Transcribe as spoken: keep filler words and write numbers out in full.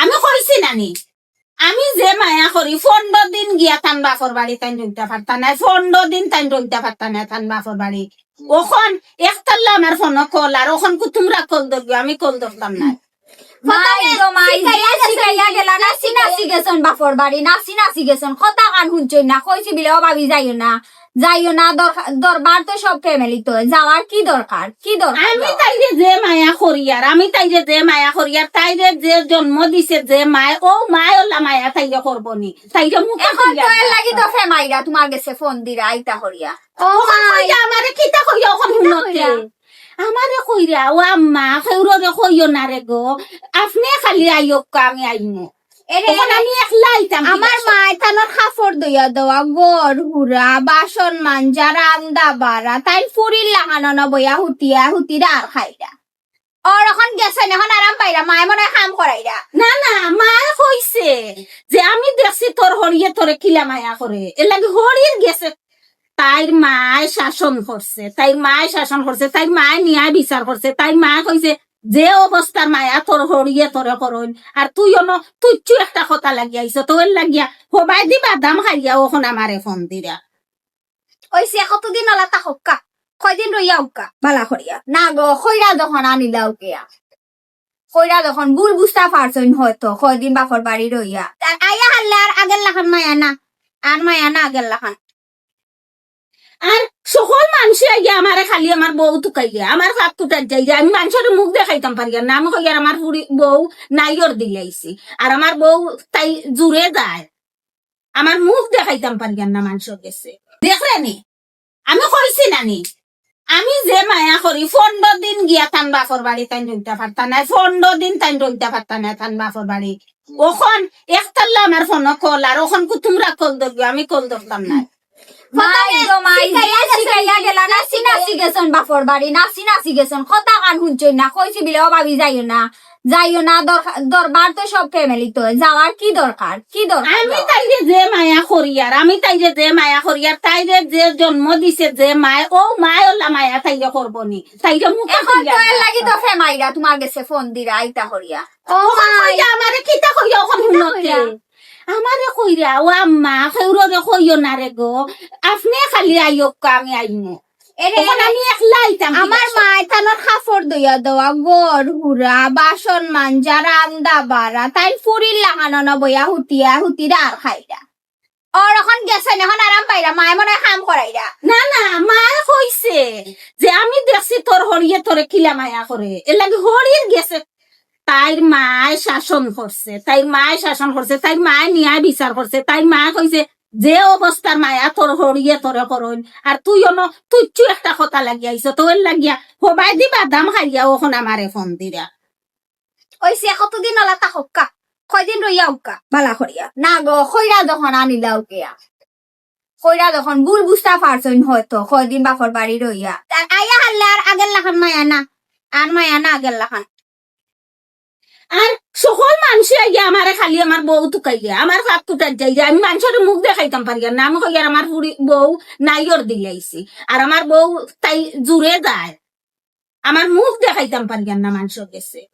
আমি কইছি না নি, আমি যে মায়া করি, পনরো দিন গিয়া তান বাপর বাড়ি তাইন রইতা পারতা নায়, পনরো দিন তাইন রইতা পারতা নায় তান বাপর বাড়ি। অখন একতাল্লা আমার ফোনো কল, আর অখন কুতুমরা কল ধরবো, আমি কল ধরতাম না। মাই গো মাই, যে শিখাইয়া গেলা, নাচি নাচি গেছন বাপর বাড়ি, নাচি নাচি গেছন, কথা কান হুনছইন না, কইছি বিলে, "ও ভাবি, যাইও না, যাইও না, দরকার, দরবার তো সব ফ্যামিলি তো, যাওয়ার কি দরকার, কি দরকার আমি যাওয়ার?" তাইরে যে মায়া করি আর, আমি তাইরে যে মায়া করি আর, তাইরে যে জন্ম দিছে যে মায়, ও মায় ওলা মায়া তাইরে করবো নি, তাইরে মুখে অখন কইয়া তো এর না। লাগি তো ফেমাইরা তোমার গেছে ফোন দিরা, আইতা করিয়া। ও অখন মাই। কইরা আমারে কিতা কইরা অখন কিতা হুনতে? কইরা? আমারে কইরা, "ও আম্মা, কেউররে কইও না রে গো, আপনে খালি আইউক্কা, আমি আইমু।" এরে, অখন আমি একলা আইতাম আমার কিলা? মায় তানর কাপড় ধইয়া দেওয়া, ঘর হুরা, বাসন মাঞ্জা, রান্দা বাড়া, তাইন ফুরির লাখান অনো বইয়া হুতিয়া হুতিরা আর খাইরা। অর অখন গেছইন, অখন আরাম পাইরা, মায় মনে অয় কাম করাইরা। না, না, মায় কইছে যে, "আমি দেখছি তোর হরিয়ে তোরে কিলা মায়া করে, এর লাগি হরির গেছে।" তাইর মায় শাসন করছে, তাইর মায় শাসন করছে, তাইর মায় ন্যায় বিচার করছে, তাইর মায় কইছে, "যে অবস্থার মায়া তোর হরিয়ে তোরে করইন, আর তুই অনো তুচ্ছ একটা কথা লাগি আইছো, তো এর লাগিয়া হবায়দি বাদাম খাইয়া অখন আমারে ফোন দিরা।" ওই সে কতদিন অলা থাকউক্কা, কয়দিন রইয়া উক্কা, বালা করিয়া। না গো, কইরা যখন আনিলাও গিয়া। কইরা যখন ভুল বুঝতা পারছইন হয়তো, কয়দিন বাপর বাড়ি রইয়া। আর আইয়া হারলে আর আগের লাখান মায়া না, আর মায়া না আগের লাখান। আর সকল মানষে আইয়া আমারে খালি আমার বউ তুকাইয়া, আমার কাপ তুটার যাইয়া, আমি মানষরে মুখ দেখাইতাম পারিয়ার না, আমি কইয়ার আমার ফুরি বউ নাইয়র দিলাইছি, আর আমার বউ তাই জুরে যায়। আমার মুখ দেখাইতাম পারিয়ার না মানষর গেছে। দেখরে নি, আমি কইছি না নি, আমি যে মায়া করি, পনরো দিন গিয়া তান বাপর বাড়ি তাইন রইতা পারতা নায়, পনরো দিন তাইন রইতা পারতা নায় তান বাপর বাড়ি। অখন একতাল্লা আমার ফোনো কল, আর অখন কুতুমরা কল ধরবো, আমি কল ধরতাম না। মাই গো মাই, যে শিখাইয়া গেলা, নাচি নাচি গেছন বাপর বাড়ি, নাচি নাচি গেছন, কথা কান হুনছইন না, কইছি বিলে, "ও ভাবি, যাইও না, যাইও না, দরকার, দরবার তো সব ফ্যামিলি তো, যাওয়ার কি দরকার, কি দরকার আমি যাওয়ার?" তাইরে যে মায়া করি আর, আমি তাইরে যে মায়া করি আর, তাইরে যে জন্ম দিছে যে মায়, ও মায় ওলা মায়া তাইরে করবো নি, তাইরে মুখে অখন কইয়া তো এর না। লাগি তো ফেমাইরা তোমার গেছে ফোন দিরা, আইতা করিয়া। ও অখন মাই। কইরা আমারে কিতা কইরা, অখন কিতা হুনতে? কইরা? আমারে কইরা, "ও আম্মা, কেউররে কইও না রে গো, আপনে খালি আইউক্কা, আমি আইমু।" এরে, অখন এরে। আমি একলা আইতাম আমার কিলা? মায় তানর কাপড় ধইয়া দেওয়া, ঘর হুরা, বাসন মাঞ্জা, রান্দা বাড়া, তাইন ফুরির লাখান অনো বইয়া হুতিয়া হুতিরা আর খাইরা। অর অখন গেছইন, অখন আরাম পাইরা, মায় মনে অয় কাম করাইরা। না, না, মায় কইছে যে, "আমি দেখছি তোর হরিয়ে তোরে কিলা মায়া করে, এর লাগি হরির গেছে।" তাইর মায় শাসন করছে, তাইর মায় শাসন করছে, তাইর মায় ন্যায় বিচার করছে, তাইর মায় কইছে, "যে অবস্থার মায়া তোর হরিয়ে তোরে করইন, আর তুই অনো তুচ্ছ একটা কথা লাগি আইছো, তো এর লাগিয়া হবায়দি বাদাম খাইয়া অখন আমারে ফোন দিরা।" ওই সে কতদিন অলা থাকউক্কা, কয়দিন রইয়া উক্কা, বালা করিয়া। না গো, কইরা যখন আনিলাও গিয়া। কইরা যখন ভুল বুঝতা পারছইন হয়তো, কয়দিন বাপর বাড়ি রইয়া। আর আইয়া হারলে আর আগের লাখান মায়া না, আর মায়া না আগের লাখান। আর সকল মানষে আইয়া আমারে খালি আমার বউ তুকাইয়া, আমার কাপ তুটার যাইয়া, আমি মানষরে মুখ দেখাইতাম পারিয়ার না, আমি কইয়ার আমার ফুরি বউ নাইয়র দিলাইছি, আর আমার বউ তাই জুরে যায়, আমার মুখ দেখাইতাম পারিয়ার না মানষর গেছে।